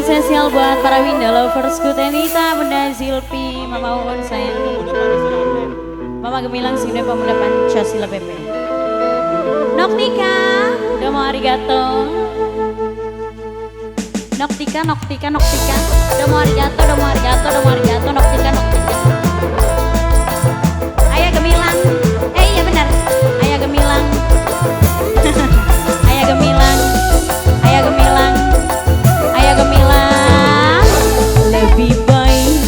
Spesial spesial buat para Winda Lovers Kutenita, Bunda Zilpi, Mama Uun sayang, Mama Gemilang sini pemuda Pancasila PP. Noktika, domo arigato. Noktika, Noktika, Noktika, domo arigato, domo arigato, domo arigato, Noktika, Noktika. Ayah Gemilang, iya benar, Ayah Gemilang. Ayah Gemilang, Ayah Gemilang, Ayah Gemilang. Lebih baik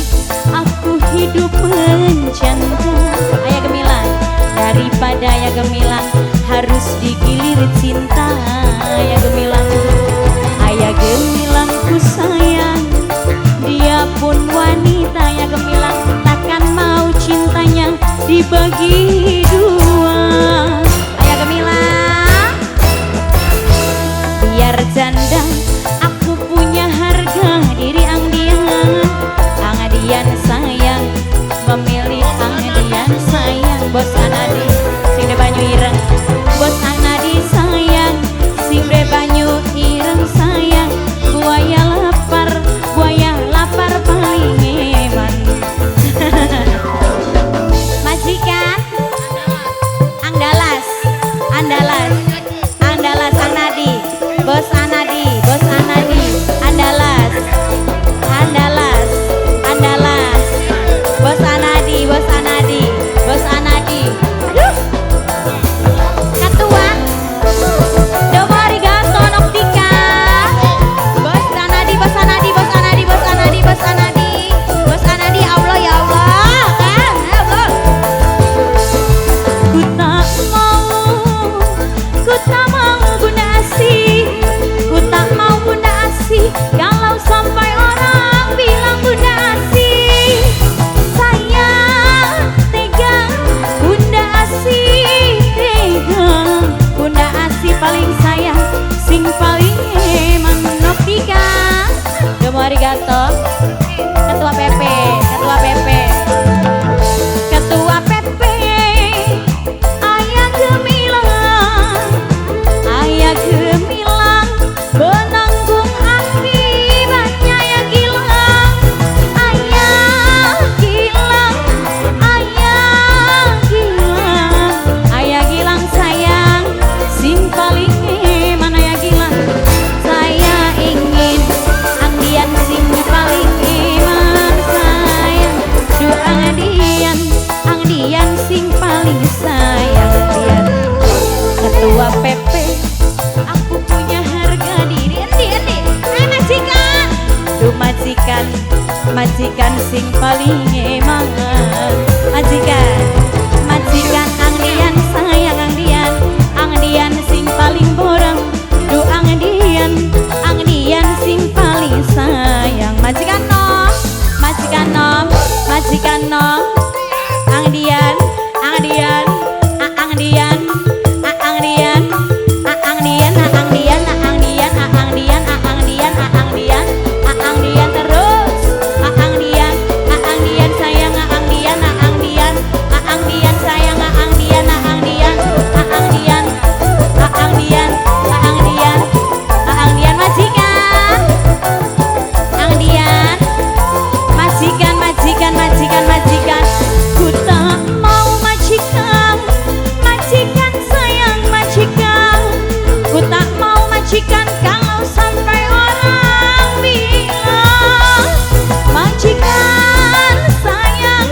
aku hidup menjanda, Ayah Gemilang, daripada Ayah Gemilang harus digilir cinta. Ayah Gemilang, Ayah Gemilang ku sayang, dia pun wanita. Ayah Gemilang takkan mau cintanya dibagi dua. Ayah Gemilang, biar janda aku punya harga diri. Angdian, Angdian sayang, memilih Angdian sayang. Bos Anadi sing de banyu ireng, bos Anadi sayang, sing de banyu ireng sayang. Buaya lapar paling eman. Majikan Angdalas, Andalas, Andalas Anadi, bos Anadi, bos Anadi, Andalas, Andalas, Andalas, bos Anadi, bos Anadi, bos Anadi. Aduh, ketua, domo arigato Noktika, bos Anadi, bos Anadi, bos Anadi, bos Anadi, bos Anadi, bos Anadi. Allah ya Allah, kan, ya Allah. Ku tak mau, ku tak mau Bunda Asih, ku tak mau Bunda Asih, kalau sampai orang bilang Bunda Asih sayang tega, Bunda Asih tega, Bunda Asih paling sayang, sing paling eman. Noktika, domo arigato. Ketua PP, Ketua PP, Ketua PP. Ayah Gemilang, Ayah Gemilang, menanggung akibatnya. Ayah Gilang, Ayah Gilang, Ayah Gilang, Ayah Gilang sayang, sing paling eman. Ayah Gilang, saya ingin Angdian sing paling eman sayang. Duh Angdian, Angdian sing paling sayang. Angdian, Ketua PP, aku punya harga diri. Endi, endi, majikan, duh majikan, majikan sing paling eman. Majikan, majikan Angdian sayang, Angdian, Angdian sing paling borang. Duh Angdian, Angdian sing paling sayang. Majikan nom, majikan nom, majikan nom. Angdian, Angdian, Angdian, Angdian, Angdian, Angdian, Angdian, Angdian, Angdian, Angdian, Angdian terus. Angdian, Angdian sayang, Angdian, Angdian, Angdian sayang, Angdian, Angdian, Angdian, Angdian, Angdian, Angdian majikan, Angdian, majikan, majikan, majikan, majikan. Ku tak mau majikan, majikan sayang, majikan. Ku tak mau majikan kalau sampai orang bilang majikan sayang,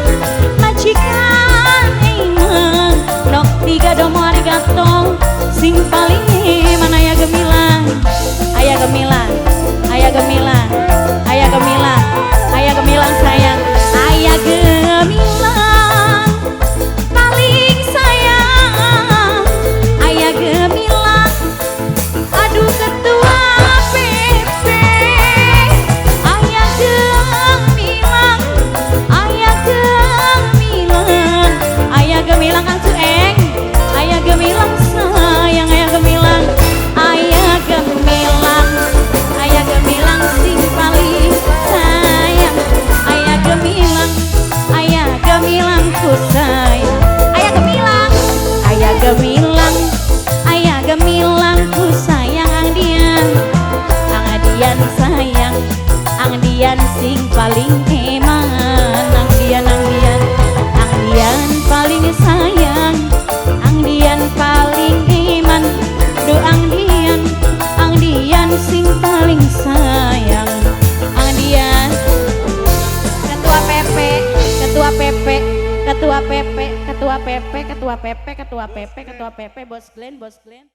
majikan eman. Noktika domo arigato, sing paling eman. Ayah Gemilang, Ayah Gemilang, Ayah Gemilang, Ayah Gemilang, Ayah Gemilang sayang, Ayah Gemilang paling sayang, Ayah Gemilang. Aduh Ketua PP, Ayah Gemilang, Ayah Gemilang, Ayah Gemilang Kang Sueng, Ayah Gemilang sayang, Ayah Gemilang. Angdian sing paling eman. Angdian, Angdian, Angdian paling sayang, Angdian paling eman. Duh Angdian, Angdian sing paling sayang. Angdian Ketua PP, Ketua PP, Ketua PP, Ketua PP, Ketua PP, Ketua PP, Ketua PP, Bos Glenn, Bos Glenn.